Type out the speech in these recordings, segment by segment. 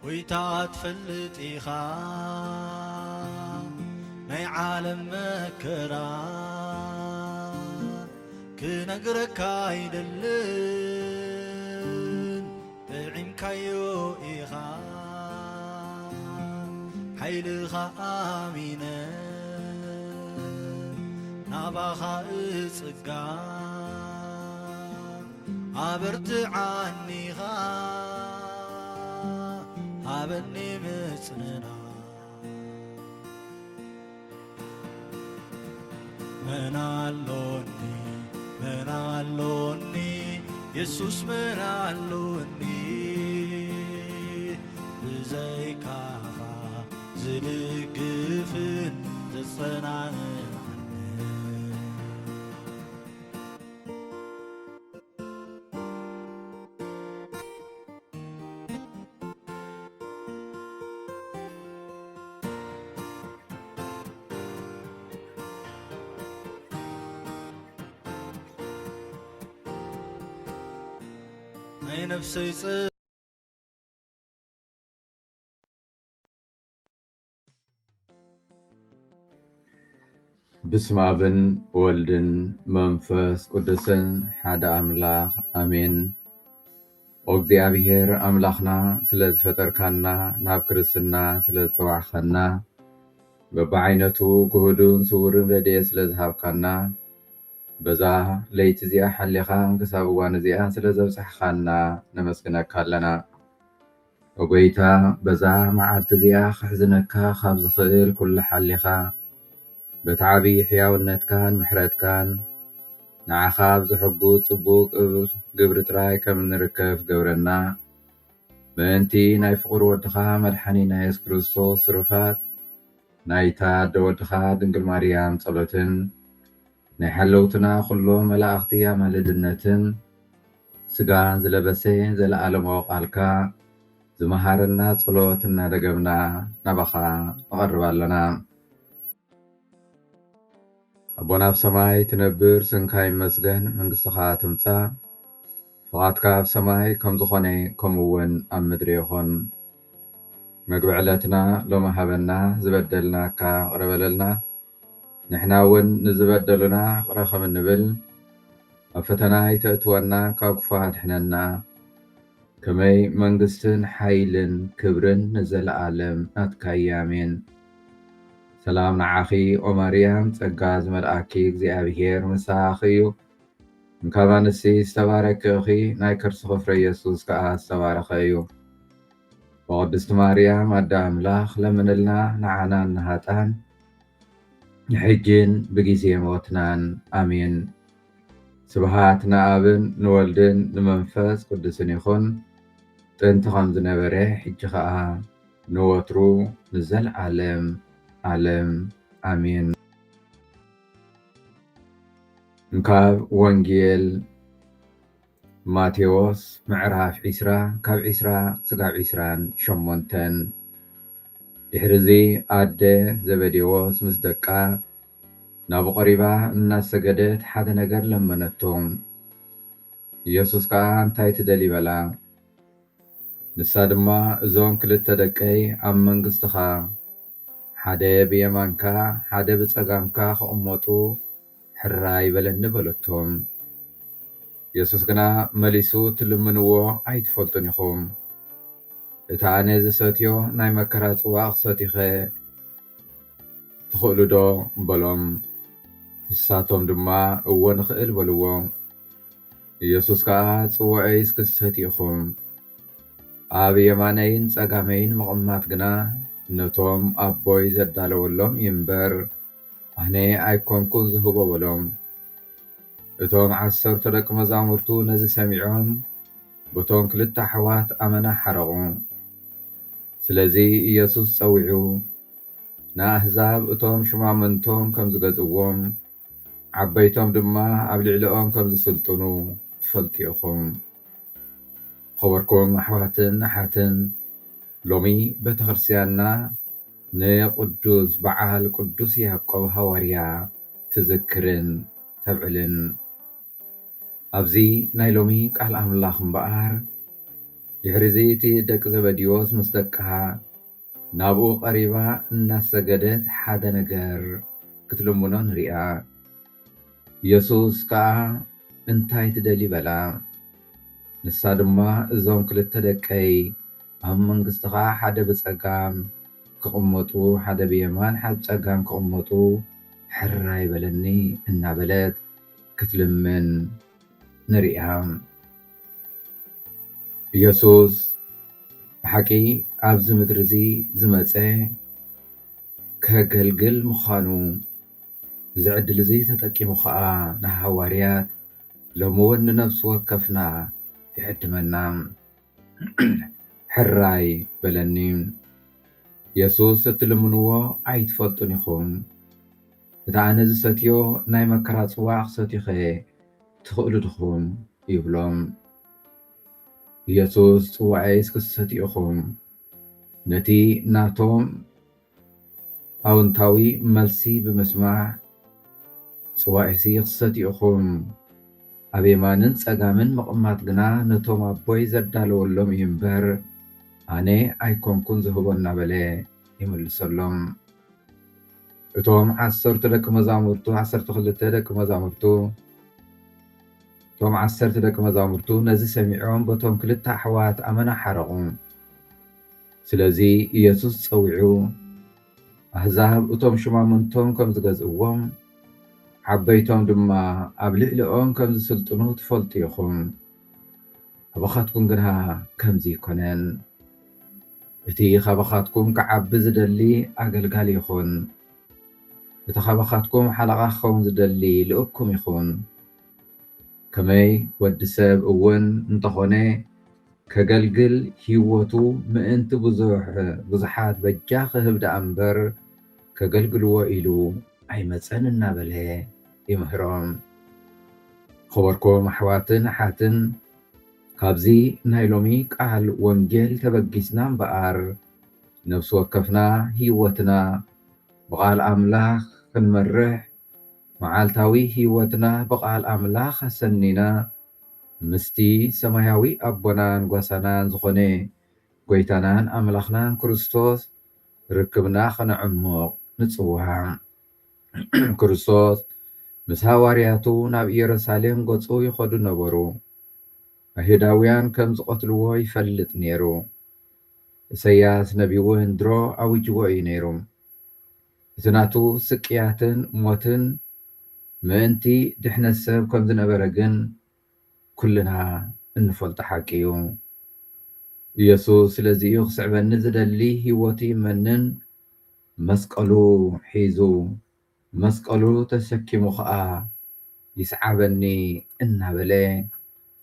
ጎይታ ትፈልጥ ኢኻ ናይ ዓለም መከራ ክነግረካ ኣይደልን ጥዒምካዮ ኢኻ ሓይልኻ ኣሚነ ናባኻ እጽጋ ኣበርትዓኒኻ ሃበኒ ምጽንና መን ኣሎኒ መን ኣሎኒ የሱስ መን ኣሎኒ ብዘይካኻ ዝድግፍን ዘጸናንዓኒ ናይ ነፍሰይ ብስመ ኣብን ወልድን መንፈስ ቅዱስን ሓደ ኣምላኽ ኣሜን። ኦ እግዚኣብሔር ኣምላኽና ስለ ዝፈጠርካና ናብ ክርስትና ስለ ዝጸዋዕኻና በብዓይነቱ ግሁዱን ስውርን ረድኤት ስለ ዝሃብካና በዛ ለይቲ እዚኣ ሓሊኻ ክሳብ እዋን እዚኣ ስለ ዘብጻሕኻና ነመስግነካ ኣለና። ኦጎይታ በዛ መዓልቲ እዚኣ ክሕዝነካ ካብ ዝኽእል ኩሉ ሓሊኻ በቲ ዓብዪ ሕያውነትካን ምሕረትካን ንዓኻ ኣብ ዝሕጉዝ ጽቡቕ ግብሪ ጥራይ ከም እንርከብ ገብረና። ምእንቲ ናይ ፍቕሪ ወድኻ መድሓኒና የሱስ ክርስቶስ ትሩፋት ናይታ ኣደ ወድኻ ድንግል ማርያም ጸሎትን ናይ ሓለውትና ኩሎም መላእኽቲ ኣማልድነትን ስጋ ዝለበሰ ዘለኣለማዊ ቃልካ ዝመሃረና ጸሎት እናደገምና ናባኻ ንቐርብ ኣለና። ኣቦና ኣብ ሰማይ ትነብር፣ ስምካ ይመስገን፣ መንግስትኻ ትምጻእ፣ ፍቓድካ ኣብ ሰማይ ከም ዝኾነ ከምኡ እውን ኣብ ምድሪ ይኹን። መግቢ ዕለትና ሎሚ ሃበና፣ ዝበደልናካ ይቕረ በለልና፣ ንሕና እውን ንዝበደሉና ይቕረ ከም እንብል፣ ኣብ ፈተና ኣይተእትወና፣ ካብ ክፉእ ኣድሕነና። ከመይ መንግስትን ሓይልን ክብርን ንዘለኣለም ናትካ እዩ፣ ኣሜን። ሰላም ንዓኺ ኦ ማርያም፣ ጸጋ ዝመልኣኪ እግዚኣብሔር ምሳኺ እዩ። እንካብ ኣንስቲ ዝተባረኪ ኢኺ፣ ናይ ከርስኺ ፍረ ኢየሱስ ከኣ ዝተባረኸ እዩ። ኦ ቅድስቲ ማርያም ኣደ ኣምላኽ፣ ለምንልና ንዓና ንሃጣን ሕጅን ብጊዜ ሞትናን። ኣሜን። ስብሃት ንኣብን ንወልድን ንመንፈስ ቅዱስን ይኹን፣ ጥንቲ ከም ዝነበረ፣ ሕጂ ኸኣ ንወትሩ ንዘለዓለም ዓለም። ኣሜን። ካብ ወንጌል ማቴዎስ ምዕራፍ ዒስራ ካብ ዒስራ ስጋብ ዒስራን ሸሞንተን። ድሕሪ እዚ ኣደ ዘበዴዎስ ምስ ደቃ ናብኡ ቀሪባ እናሰገደት ሓደ ነገር ለመነቶ። ኢየሱስ ከኣ እንታይ ትደሊ በላ። ንሳ ድማ እዞም ክልተ ደቀይ ኣብ መንግስትኻ ሓደ ብየማንካ ሓደ ብጸጋምካ ክቕመጡ ሕራይ በለኒ በለቶም። የሱስ ግና መሊሱ ትልምንዎ ኣይትፈልጡን ኢኹም። እቲ ኣነ ዝሰትዮ ናይ መከራ ጽዋእ ክሰትዩኸ ትኽእሉ ዶ? በሎም። ንሳቶም ድማ እወ ንኽእል በልዎ። ኢየሱስ ከኣ ጽዋኤይስ ክትሰትዩ ኢኹም፣ ኣብ የማነይን ጸጋመይን ምቕማጥ ግና ነቶም ኣቦይ ዘዳለወሎም እዩ እምበር ኣነ ኣይኮንኩን ዝህቦ በሎም። እቶም ዓሰርተ ደቂ መዛሙርቱ ነዚ ሰሚዖም በቶም ክልተ ኣሕዋት ኣመና ሓረቑ። ስለዚ ኢየሱስ ጸዊዑ ንኣህዛብ እቶም ሹማምንቶም ከም ዝገዝእዎም ዓበይቶም ድማ ኣብ ልዕሊኦም ከም ዝስልጥኑ ትፈልጡ ኢኹም። ዝኸበርኩም ኣሕዋትን ኣሓትን ሎሚ ቤተ ክርስቲያንና ንቅዱስ በዓል ቅዱስ ያዕቆብ ሃዋርያ ትዝክርን ተብዕልን። ኣብዚ ናይ ሎሚ ቃል ኣምላኽ እምበኣር ድሕሪ እዚ እቲ ደቂ ዘበድዮስ ምስ ደቃ ናብኡ ቀሪባ እናሰገደት ሓደ ነገር ክትልምኖ ንሪኣ። ኢየሱስ ከኣ፣ "እንታይ ትደሊ?" በላ። ንሳ ድማ፣ "እዞም ክልተ ደቀይ ኣብ መንግስትኻ ሓደ ብጸጋም ክቕመጡ፣ ሓደ ብየማን፣ ሓደ ብጸጋም ክቕመጡ ሕራይ በለኒ" እናበለት ክትልምን ንሪኣ። ኢየሱስ ብሓቂ ኣብዚ ምድሪ እዚ ዝመጸ ከገልግል ምዃኑ፣ እዚ ዕድል እዚ ተጠቂሙ ኸኣ ንሃዋርያት ሎሚ እውን ንነፍሲ ወከፍና ይዕድመና። "ሕራይ በለኒ። ኢየሱስ እትልምንዎ ኣይትፈልጡን ኢኹም። እቲ ኣነ ዝሰትዮ ናይ መከራ ጽዋዕ ክሰትዮኸ ትኽእሉ ድኹም?" ይብሎም። ኢየሱስ፣ "ጽዋዐይስ ክትሰትዩ ኢኹም?" ነቲ ናቶም ኣውንታዊ መልሲ ብምስማዕ፣ "ጽዋዒሲ ክሰትዩ ኢኹም፣ ኣብ የማንን ጸጋምን ምቕማጥ ግና ነቶም ኣቦይ ዘዳለወሎም እዩ እምበር፣ ኣነ ኣይኮንኩን ዝህቦ" እናበለ ይምልሰሎም። እቶም ዓሰርተ ደቂ መዛሙርቱ፣ ዓሰርተ ክልተ ደቂ መዛሙርቱ፣ እቶም ዓሰርተ ደቂ መዛሙርቱ ነዚ ሰሚዖም በቶም ክልተ ኣሕዋት ኣመና ሓረቑ። ስለዚ ኢየሱስ ጸዊዑ፣ "ኣህዛብ እቶም ሹማምንቶም ከም ዝገዝእዎም፣ ዓበይቶም ድማ ኣብ ልዕሊኦም ከም ዝስልጥኑ ትፈልጡ ኢኹም። ካባኻትኩም ግና ከምዚ ኣይኮነን። እቲ ካባኻትኩም ክዓቢ ዝደሊ ኣገልጋሊ ይኹን። እቲ ካባኻትኩም ሓለቓ ክኸውን ዝደሊ ልኡኩም ይኹን። ከመይ ወዲ ሰብ እውን እንተኾነ ከገልግል፣ ህይወቱ ምእንቲ ብዙሕ-፣ ብዙሓት በጃ ክህብ ደኣ እምበር፣ ከገልግልዎ ኢሉ ኣይመጸን" እናበለ ይምህሮም። ክበርኩም ኣሕዋትን ኣሓትን፣ ካብዚ ናይ ሎሚ ቃል ወንጌል ተበጊስና እምበኣር፣ ነፍሲ ወከፍና ህይወትና ብቓል ኣምላኽ ክንመርሕ፣ መዓልታዊ ህይወትና ብቓል ኣምላኽ ኣሰኒና፣ ምስቲ ሰማያዊ ኣቦናን ጓሳናን ዝኾነ ጎይታናን ኣምላኽናን ክርስቶስ ርክብና ከነዕሙቕ ንጽዋዕ። ክርስቶስ ምስ ሃዋርያቱ ናብ ኢየሩሳሌም ገጹ ይኸዱ ነበሩ። ኣይሁዳውያን ከም ዝቐትልዎ ይፈልጥ ነይሩ። ኢሳይያስ ነቢይ እውን ድሮ ኣዊጅዎ እዩ ነይሩ። እቲ ናቱ ስቅያትን ሞትን ምእንቲ ድሕነት ሰብ ከም ዝነበረ ግን ኩልና እንፈልጦ ሓቂ እዩ። ኢየሱስ ስለዚ እዩ፣ "ክስዕበኒ ዝደሊ ህይወቱ ይመንን መስቀሉ ሒዙ፣ መስቀሉ ተሰኪሙ ኸኣ ይስዓበኒ" እናበለ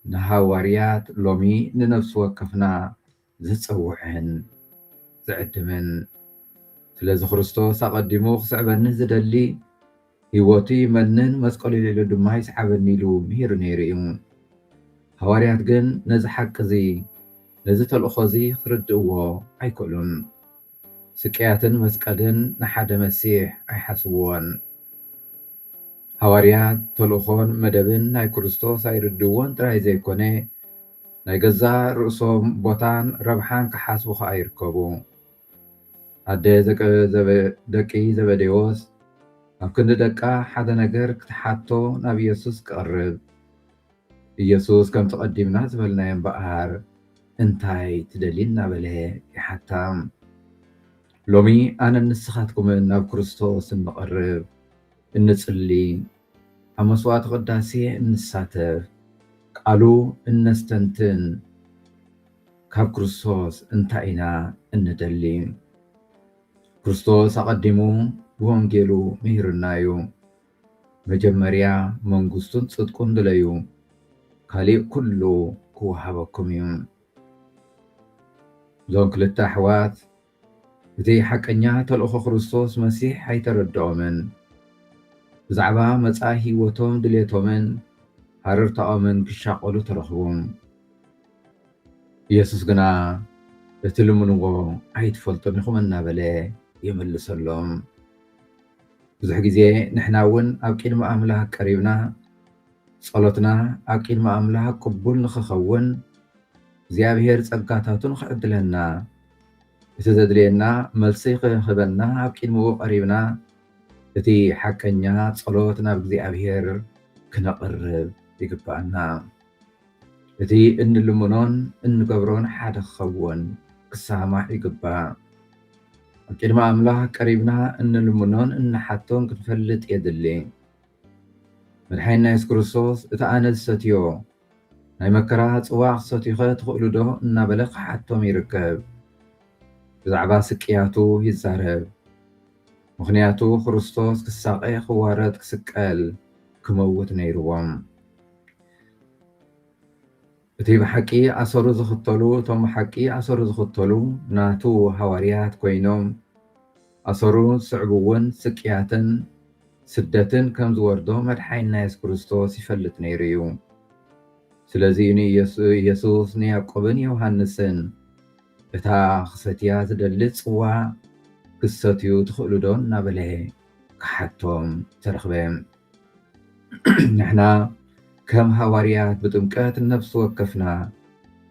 ንሃዋርያት ሎሚ ንነፍሲ ወከፍና ዝጸውዕን ዝዕድምን። ስለዚ ክርስቶስ ኣቐዲሙ ክስዕበኒ ዝደሊ ህይወቱ ይመንን መስቀሉ ልዒሉ ድማ ይስዓበኒ ኢሉ ምሂሩ ነይሩ እዩ። ሃዋርያት ግን ነዚ ሓቂ እዚ፣ ነዚ ተልእኾ እዚ ክርድእዎ ኣይክእሉን። ስቅያትን መስቀልን ንሓደ መሲሕ ኣይሓስብዎን። ሃዋርያት ተልእኾን መደብን ናይ ክርስቶስ ኣይርድእዎን ጥራይ ዘይኮነ፣ ናይ ገዛእ ርእሶም ቦታን ረብሓን ክሓስቡ ኸኣ ይርከቡ። ኣደ ዘቀ-፣ ዘበ-፣ ደቂ ዘበዴዎስ ኣብ ክንዲ ደቃ ሓደ ነገር ክትሓቶ ናብ ኢየሱስ ክቐርብ፣ ኢየሱስ ከምቲ ቀዲምና ዝበልናዮ እምበኣር፣ "እንታይ ትደሊ?" እናበለ ይሓታ። ሎሚ ኣነን ንስኻትኩምን ናብ ክርስቶስ እንቐርብ፣ እንጽሊ፣ ኣብ መስዋዕቲ ቅዳሴ እንሳተፍ፣ ቃሉ እነስተንትን፣ ካብ ክርስቶስ እንታይ ኢና እንደሊ? ክርስቶስ ኣቐዲሙ ብወንጌሉ ምሂሩና እዩ። "መጀመርያ መንግስቱን ጽድቁን ድለዩ፣ ካሊእ ኩሉ ክወሃበኩም እዩ።" እዞም ክልተ ኣሕዋት እቲ ሓቀኛ ተልእኾ ክርስቶስ መሲሕ ኣይተረድኦምን። ብዛዕባ መጻኢ ህይወቶም ድሌቶምን ሃረርታኦምን ክሻቐሉ ተረኽቡ። ኢየሱስ ግና፣ "እትልምንዎ ኣይትፈልጡን ኢኹም" እናበለ ይምልሰሎም። ብዙሕ ግዜ ንሕና እውን ኣብ ቅድሚ ኣምላኽ ቀሪብና፣ ጸሎትና ኣብ ቅድሚ ኣምላኽ ቅቡል ንኽኸውን፣ እግዚኣብሔር ጸጋታቱ ንኽዕድለና፣ እቲ ዘድልየና መልሲ ክህበና ኣብ ቅድሚኡ ቀሪብና፣ እቲ ሓቀኛ ጸሎት ናብ እግዚኣብሔር ክነቕርብ ይግብኣና። እቲ እንልምኖን እንገብሮን ሓደ ክኸውን ክሰማማዕ ይግባእ። ኣብ ቅድሚ ኣምላኽ ቀሪብና እንልምኖን እንሓቶን ክንፈልጥ የድሊ። መድሓኒና የሱስ ክርስቶስ፣ "እቲ ኣነ ዝሰትዮ ናይ መከራ ጽዋ ክትሰትዩኸ ትኽእሉ ዶ?" እናበለ ክሓቶም ይርከብ። ብዛዕባ ስቅያቱ ይዛረብ። ምኽንያቱ ክርስቶስ ክሳቐ፣ ክዋረድ፣ ክስቀል፣ ክመውት ነይርዎም። እቲ ብሓቂ ኣሰሩ ዝኽተሉ፣ እቶም ብሓቂ ኣሰሩ ዝኽተሉ ናቱ ሃዋርያት ኮይኖም፣ ኣሰሩ ዝስዕቡ እውን ስቅያትን ስደትን ከም ዝወርዶ መድሓኒና የሱስ ክርስቶስ ይፈልጥ ነይሩ እዩ። ስለዚ እዩ ንኢየሱ-፣ ኢየሱስ ንያዕቆብን ዮሃንስን፣ "እታ ክሰትያ ዝደሊ ጽዋ ክትሰትዩ ትኽእሉ ዶ?" እናበለ ክሓቶም ተረኽበ። ንሕና ከም ሃዋርያት ብጥምቀት ነፍሲ ወከፍና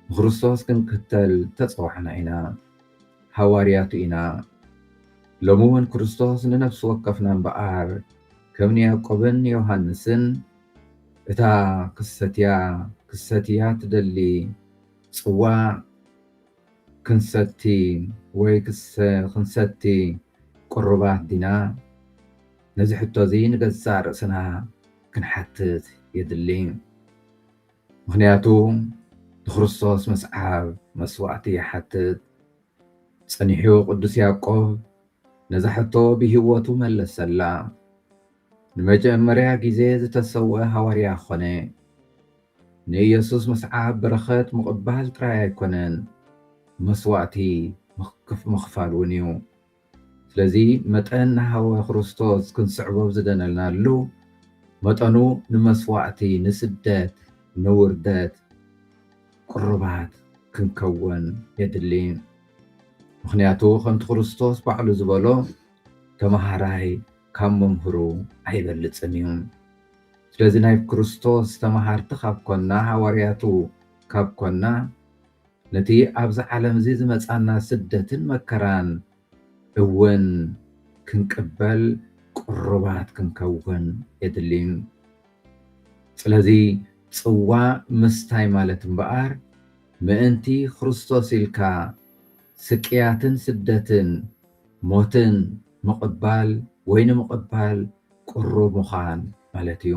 ንክርስቶስ ክንክተል ተጸዋዕና ኢና። ሃዋርያቱ ኢና። ሎሚ እውን ክርስቶስ ንነፍሲ ወከፍና እምበኣር፣ ከም ንያዕቆብን ዮሃንስን፣ እታ ክሰትያ፣ ክሰትያ ትደሊ ጽዋእ ክንሰቲ ወይ ክሰ-፣ ክንሰቲ ቅሩባት ዲና? ነዚ ሕቶ እዚ ንገዛእ ርእስና ክንሓትት የድሊ። ምኽንያቱ ንክርስቶስ ምስዓብ መስዋእቲ ይሓትት። ጸኒሑ ቅዱስ ያዕቆብ ነዛ ሕቶ ብህይወቱ መለሰላ። ንመጀመርያ ግዜ ዝተሰውአ ሃዋርያ ኾነ። ንኢየሱስ ምስዓብ በረኸት ምቕባል ጥራይ ኣይኮነን፣ መስዋእቲ ምኽፍ-፣ ምኽፋል እውን እዩ። ስለዚ መጠን ንሃወ ክርስቶስ ክንስዕቦ ዝደለናሉ መጠኑ ንመስዋእቲ፣ ንስደት፣ ንውርደት ቅሩባት ክንከውን የድሊ። ምኽንያቱ ከምቲ ክርስቶስ ባዕሉ ዝበሎ፣ "ተመሃራይ ካብ መምህሩ ኣይበልጽን እዩ።" ስለዚ ናይ ክርስቶስ ተመሃርቲ ካብ ኮና፣ ሃዋርያቱ ካብ ኮና፣ ነቲ ኣብዚ ዓለም እዚ ዝመጻና ስደትን መከራን እውን ክንቅበል ቅሩባት ክንከውን የድሊ። ስለዚ ጽዋ ምስታይ ማለት እምበኣር፣ ምእንቲ ክርስቶስ ኢልካ ስቅያትን ስደትን ሞትን ምቕባል ወይ ንምቕባል ቅሩብ ምዃን ማለት እዩ።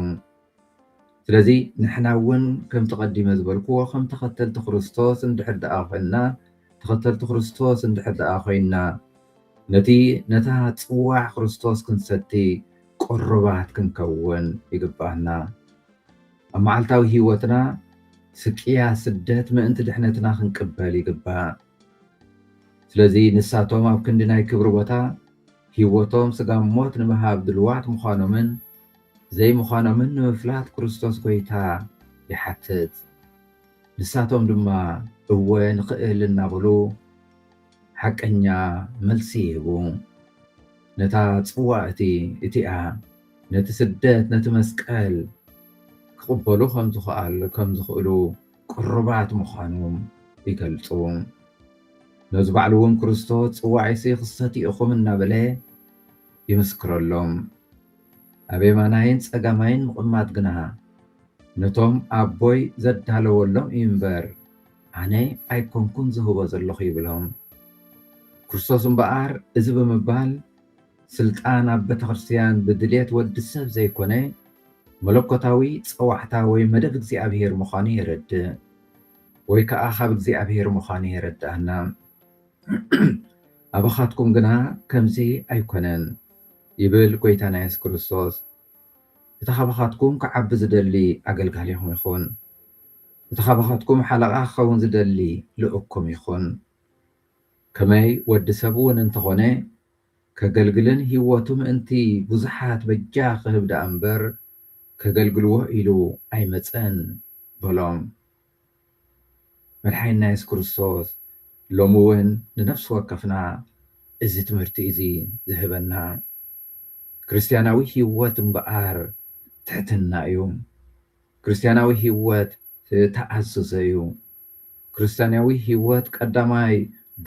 ስለዚ ንሕና እውን ከምቲ ቀዲመ ዝበልክዎ፣ ከም ተኸተልቲ ክርስቶስ እንድሕር ደኣ ኮይንና፣ ተኸተልቲ ክርስቶስ እንድሕር ደኣ ኮይንና፣ ነቲ፣ ነታ ጽዋዕ ክርስቶስ ክንሰቲ ቅሩባት ክንከውን ይግባኣና። ኣብ መዓልታዊ ህይወትና ስቅያ፣ ስደት ምእንቲ ድሕነትና ክንቅበል ይግባእ። ስለዚ ንሳቶም ኣብ ክንዲ ናይ ክብሪ ቦታ ህይወቶም ስጋብ ሞት ንምሃብ ድልዋት ምዃኖምን ዘይምዃኖምን ንምፍላጥ ክርስቶስ ጐይታ ይሓትት። ንሳቶም ድማ እወ ንኽእል እናበሉ ሓቀኛ መልሲ ይህቡ። ነታ ጽዋ እቲ፣ እቲኣ ነቲ ስደት፣ ነቲ መስቀል ክቕበሉ ከም ዝኽኣል-፣ ከም ዝኽእሉ ቅሩባት ምዃኖም ይገልጹ። ነዚ ባዕሉ እውን ክርስቶስ ጽዋዕሲ ክትሰትዩ ኢኹም እናበለ ይምስክረሎም። ኣብ የማናይን ጸጋማይን ምቕማጥ ግና ነቶም ኣቦይ ዘዳለወሎም እዩ እምበር፣ ኣነ ኣይኮንኩን ዝህቦ ዘለኹ ይብሎም። ክርስቶስ እምበኣር እዚ ብምባል፣ ስልጣን ኣብ ቤተ ክርስቲያን ብድልየት ወዲ ሰብ ዘይኮነ፣ መለኮታዊ ጸዋዕታ ወይ መደብ እግዚኣብሔር ምዃኑ የረድእ፣ ወይ ከኣ ካብ እግዚኣብሔር ምዃኑ የረድኣና። ኣባኻትኩም ግና ከምዚ ኣይኮነን፣ ይብል ጐይታና የሱስ ክርስቶስ። እቲ ካባኻትኩም ክዓቢ ዝደሊ ኣገልጋሊኹም ይኹን። እቲ ካባኻትኩም ሓለቓ ክኸውን ዝደሊ ልኡክኩም ይኹን። ከመይ ወዲ ሰብ እውን እንተኾነ፣ ከገልግልን ህይወቱ ምእንቲ ብዙሓት በጃ ክህብ ደኣ እምበር፣ ከገልግልዎ ኢሉ ኣይመጸን በሎም። መድሓኒና የሱስ ክርስቶስ ሎሚ እውን ንነፍሲ ወከፍና እዚ ትምህርቲ እዚ ዝህበና። ክርስትያናዊ ህይወት እምበኣር ትሕትና እዩ። ክርስትያናዊ ህይወት ተኣዝዞ እዩ። ክርስትያናዊ ህይወት ቀዳማይ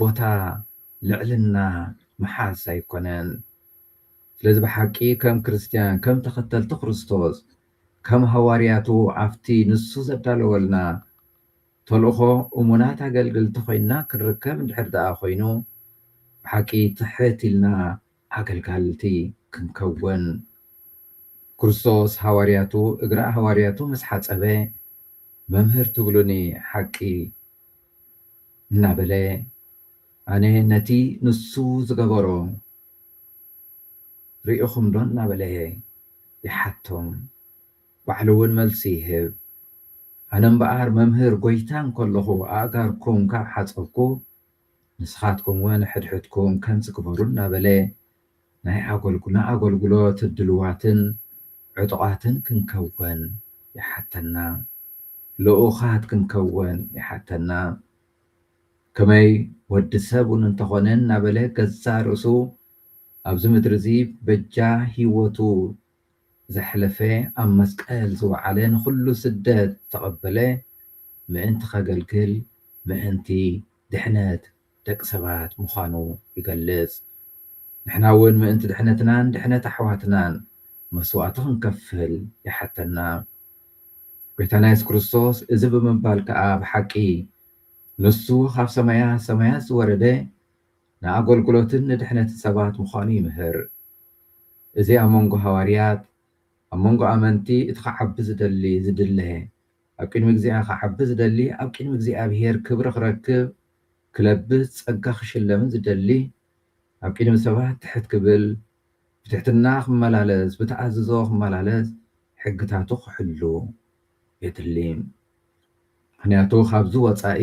ቦታ ልዕልና ምሓዝ ኣይኮነን። ስለዚ ብሓቂ ከም ክርስትያን፣ ከም ተኸተልቲ ክርስቶስ፣ ከም ሃዋርያቱ ኣብቲ ንሱ ዘዳለወልና ተልእኾ እሙናት ኣገልገልቲ ኮይንና ክንርከብ እንድሕር ደኣ ኮይኑ፣ ብሓቂ ትሕት ኢልና ኣገልጋልቲ ክንከውን። ክርስቶስ ሃዋርያቱ፣ እግራ ሃዋርያቱ ምስ ሓጸበ፣ "መምህር ትብሉኒ ሓቂ?" እናበለ፣ ኣነ ነቲ ንሱ ዝገበሮ ርኢኹም ዶ እናበለ ይሓቶም። ባዕሉ እውን መልሲ ይህብ። ኣነ እምበኣር መምህር፣ ጎይታ እንከለኹ ኣእጋርኩም ካብ ሓጸብኩ፣ ንስኻትኩም እውን ሕድሕድኩም ከምዚ ግበሩ እናበለ ናይ ኣገልግሎ-፣ ንኣገልግሎት ድልዋትን ዕጡቓትን ክንከውን ይሓተና። ልኡኻት ክንከውን ይሓተና። ከመይ ወዲ ሰብ እውን እንተኾነ እናበለ ገዛ ርእሱ ኣብዚ ምድሪ እዚ በጃ ህይወቱ ዘሕለፈ፣ ኣብ መስቀል ዝወዓለ፣ ንኹሉ ስደት ዝተቐበለ ምእንቲ ከገልግል፣ ምእንቲ ድሕነት ደቂ ሰባት ምዃኑ ይገልጽ። ንሕና እውን ምእንቲ ድሕነትናን ድሕነት ኣሕዋትናን መስዋእቲ ክንከፍል ይሓተና። ጎይታና የሱስ ክርስቶስ እዚ ብምባል ከኣ ብሓቂ ንሱ ካብ ሰማያ ሰማያት ዝወረደ ንኣገልግሎትን ንድሕነትን ሰባት ምዃኑ ይምህር። እዚ ኣብ መንጎ ሃዋርያት፣ ኣብ መንጎ ኣመንቲ እቲ ክዓቢ ዝደሊ፣ ዝድለ፣ ኣብ ቅድሚ እግዚኣብሔር ክዓቢ ዝደሊ፣ ኣብ ቅድሚ እግዚኣብሔር ክብሪ ክረክብ፣ ክለብስ፣ ጸጋ ክሽለምን ዝደሊ፣ ኣብ ቅድሚ ሰባት ትሕት ክብል፣ ብትሕትና ክመላለስ፣ ብተኣዝዞ ክመላለስ፣ ሕግታቱ ክሕሉ የድሊ። ምኽንያቱ ካብዚ ወጻኢ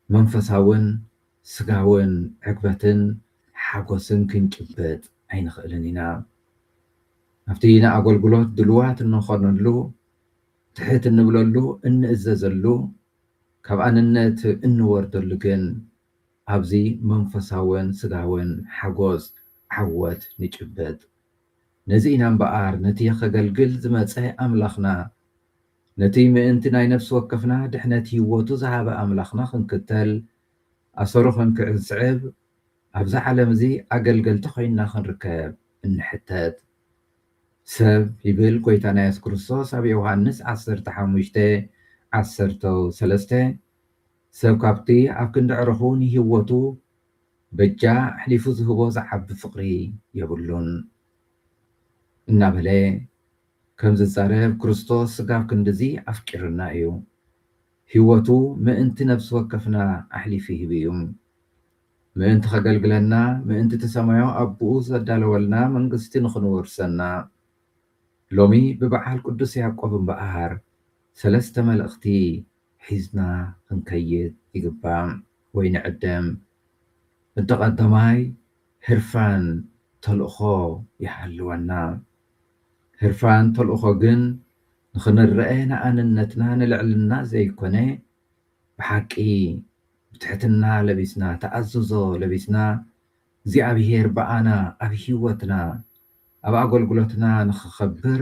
መንፈሳውን ስጋውን ዕግበትን ሓጎስን ክንጭብጥ ኣይንኽእልን ኢና። ኣብቲ ንኣገልግሎት ድልዋት እንኾነሉ፣ ትሕት እንብለሉ፣ እንእዘዘሉ፣ ካብ ኣንነት እንወርደሉ ግን ኣብዚ መንፈሳውን ስጋውን ሓጎስ ዓወት ንጭብጥ። ነዚ ኢና እምበኣር ነቲ ከገልግል ዝመጸ ኣምላኽና፣ ነቲ ምእንቲ ናይ ነፍሲ ወከፍና ድሕነት ህይወቱ ዝሃበ ኣምላኽና ክንክተል፣ ኣሰሩ ክንክዕን ስዕብ፣ ኣብዛ ዓለም እዚ ኣገልገልቲ ኮይንና ክንርከብ እንሕተት። ሰብ ይብል ጎይታና የሱስ ክርስቶስ ኣብ ዮሃንስ ዓሰርተ ሓሙሽተ ዓሰርተ ሰለስተ፣ ሰብ ካብቲ ኣብ ክንዲ ዕረኹ ንህይወቱ በጃ ኣሕሊፉ ዝህቦ ዝዓቢ ፍቕሪ የብሉን እናበለ ከም ዝዛረብ፣ ክርስቶስ ስጋብ ክንድዚ ኣፍቂሩና እዩ። ህይወቱ ምእንቲ ነፍሲ ወከፍና ኣሕሊፉ ይህብ እዩ። ምእንቲ ከገልግለና፣ ምእንቲ እቲ ሰማያዊ ኣቦኡ ዘዳለወልና መንግስቲ ንኽንወርሰና፣ ሎሚ ብበዓል ቅዱስ ያዕቆብ እምበኣር ሰለስተ መልእኽቲ ሒዝና ክንከይድ ይግባእ ወይ ንዕደም። እቲ ቀዳማይ፣ ህርፋን ተልእኾ ይሃልወና። ህርፋን ተልእኾ ግን ንኽንረአ ንኣንነትና ንልዕልና ዘይኮነ፣ ብሓቂ ብትሕትና ለቢስና፣ ተኣዝዞ ለቢስና፣ እግዚኣብሔር ብኣና ኣብ ህይወትና፣ ኣብ ኣገልግሎትና ንኽኸብር፣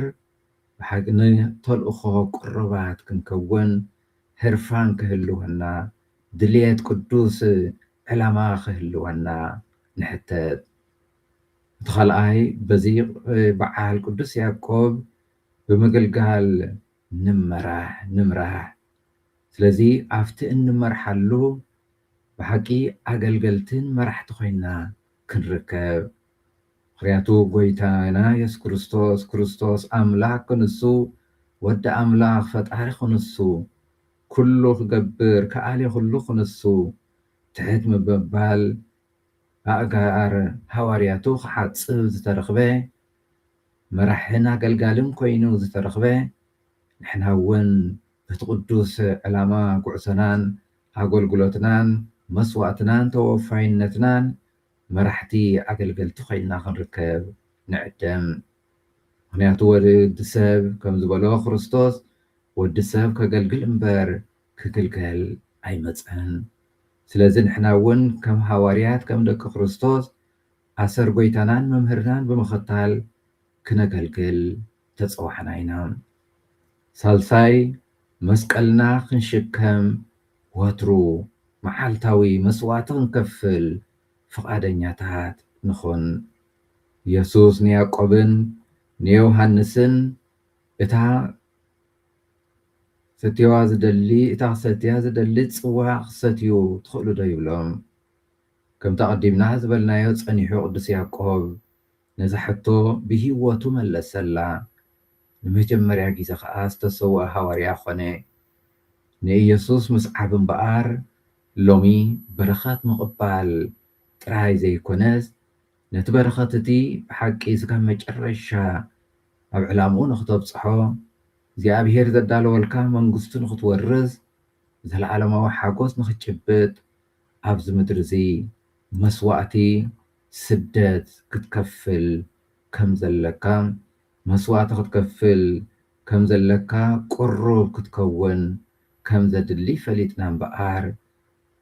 ብሓቂ ንተልእኾ ቅሩባት ክንከውን ህርፋን ክህልወና፣ ድልየት ቅዱስ ዕላማ ክህልወና ንሕተት። እቲ ካልኣይ፣ በዚ በዓል ቅዱስ ያዕቆብ ብምግልጋል ንመራሕ፣ ንምራሕ። ስለዚ ኣብቲ እንመርሓሉ ብሓቂ ኣገልገልትን መራሕቲ ኮይንና ክንርከብ። ምኽንያቱ ጎይታና የሱስ ክርስቶስ፣ ክርስቶስ ኣምላኽ ክንሱ፣ ወዲ ኣምላኽ ፈጣሪ ክንሱ፣ ኩሉ ክገብር ከኣሊ ኩሉ ክንሱ፣ ትሕት ምብባል ኣእጋር ሃዋርያቱ ክሓጽብ ዝተረኽበ፣ መራሕን ኣገልጋልን ኮይኑ ዝተረኽበ፣ ንሕና እውን በቲ ቅዱስ ዕላማ ጉዕዞናን ኣገልግሎትናን መስዋእትናን ተወፋይነትናን መራሕቲ ኣገልገልቲ ኮይንና ክንርከብ ንዕደም። ምኽንያቱ ወዲ ሰብ ከም ዝበሎ ክርስቶስ፣ ወዲ ሰብ ከገልግል እምበር ክግልገል ኣይመጸን። ስለዚ ንሕና እውን ከም ሃዋርያት፣ ከም ደቂ ክርስቶስ ኣሰር ጎይታናን መምህርናን ብምኽታል ክነገልግል ተጸዋዕና ኢና። ሳልሳይ፣ መስቀልና ክንሽከም ወትሩ መዓልታዊ መስዋእቲ ክንከፍል ፍቓደኛታት ንኹን። የሱስ ንያዕቆብን ንዮሃንስን እታ ሰትየዋ ዝደሊ፣ እታ ክሰትያ ዝደሊ ጽዋ ክሰትዩ ትኽእሉ ዶ? ይብሎም። ከምቲ ኣቐዲምና ዝበልናዮ፣ ጸኒሑ ቅዱስ ያዕቆብ ነዛ ሕቶ ብህይወቱ መለሰላ። ንመጀመርያ ግዜ ኸኣ ዝተሰውአ ሃዋርያ ኾነ። ንኢየሱስ ምስዓብ እምበኣር፣ ሎሚ በረኸት ምቕባል ጥራይ ዘይኮነስ፣ ነቲ በረኸት እቲ ብሓቂ ስጋብ መጨረሻ ኣብ ዕላምኡ ንኽተብጽሖ፣ እግዚኣብሔር ዘዳለወልካ መንግስቱ ንኽትወርስ፣ ዘለዓለማዊ ሓጎስ ንኽትጭብጥ፣ ኣብዚ ምድሪ እዚ መስዋእቲ ስደት ክትከፍል ከም ዘለካ፣ መስዋእቲ ክትከፍል ከም ዘለካ ቅሩብ ክትከውን ከም ዘድሊ ፈሊጥና እምበኣር፣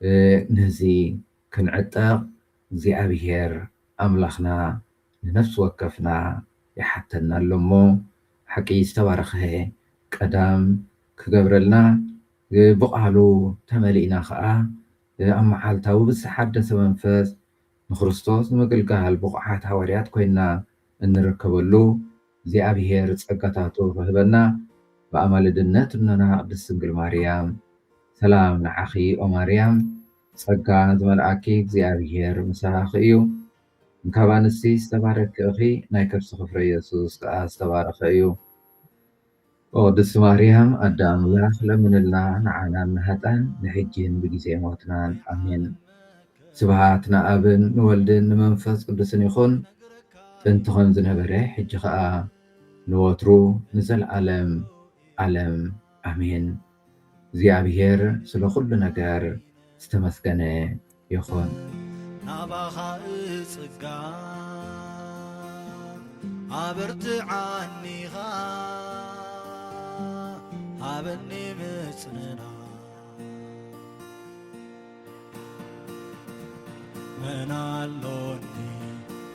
እ፣ ነዚ ክንዕጠቕ እግዚኣብሔር ኣምላኽና ንነፍሲ ወከፍና ይሓተና ኣሎ እሞ፣ ሓቂ ዝተባረኸ ቀዳም ክገብረልና፣ እ፣ ብቓሉ ተመሊእና ኸኣ፣ እ፣ ኣብ መዓልታዊ ብዝተሓደሰ መንፈስ ንክርስቶስ ንምግልጋል ብቑዓት ሃዋርያት ኮይንና እንርከበሉ እግዚኣብሔር ጸጋታቱ ክህበና ብኣማልድነት እኖና ቅድስት ድንግል ማርያም ሰላም ንዓኺ ኦ ማርያም፣ ጸጋ ዝመልኣኪ እግዚኣብሔር ምሳኺ እዩ። እንካብ ኣንስቲ ዝተባረኪ ኢኺ፣ ናይ ከርስኺ ፍረ ኢየሱስ ከኣ ዝተባረኸ እዩ። ኦ ቅድስቲ ማርያም ኣደ ኣምላኽ ለምንልና ንዓናን ንሃጣን ንሕጂን ብግዜ ሞትናን። ኣሜን። ስብሃት ንኣብን ንወልድን ንመንፈስ ቅዱስን ይኹን፣ ጥንቲ ከም ዝነበረ ሕጂ ኸኣ ንወትሩ ንዘለዓለም ዓለም ኣሜን። እግዚኣብሔር ስለ ኩሉ ነገር ዝተመስገነ ይኹን። ናባኻ እጽጋ ኣበርትዓኒኻ ሃበኒ ምጽንና መን ኣሎኒ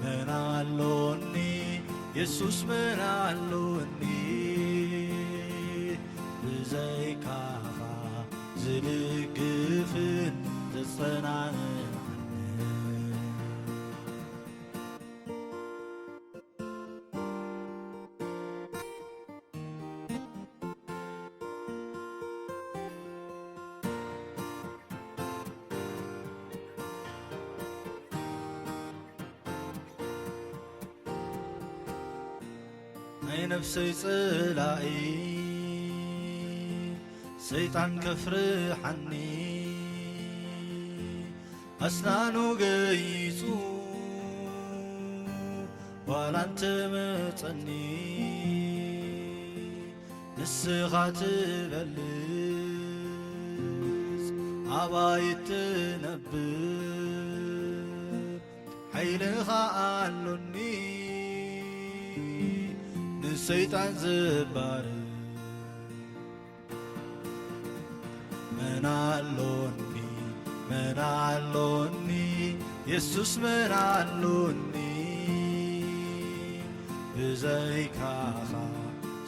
መን ኣሎኒ የሱስ መን ኣሎኒ ብዘይካኻ ዝድግፍን ዘጸናንዓኒ። ናይ ነፍሰይ ጸላኢ ሰይጣን ከፍርሓኒ ኣስናኑ ገይጹ ዋላ እንተመጸኒ ንስኻ ትበልጽ ኣባይ ትነብር ሓይልኻ ኣሎኒ ንሰይጣን ዝባርር መን ኣሎኒ መን ኣሎኒ የሱስ መን ኣሎኒ ብዘይካኻ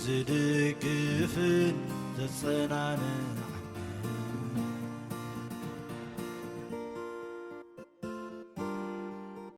ዝድግፍን ዘጸናንን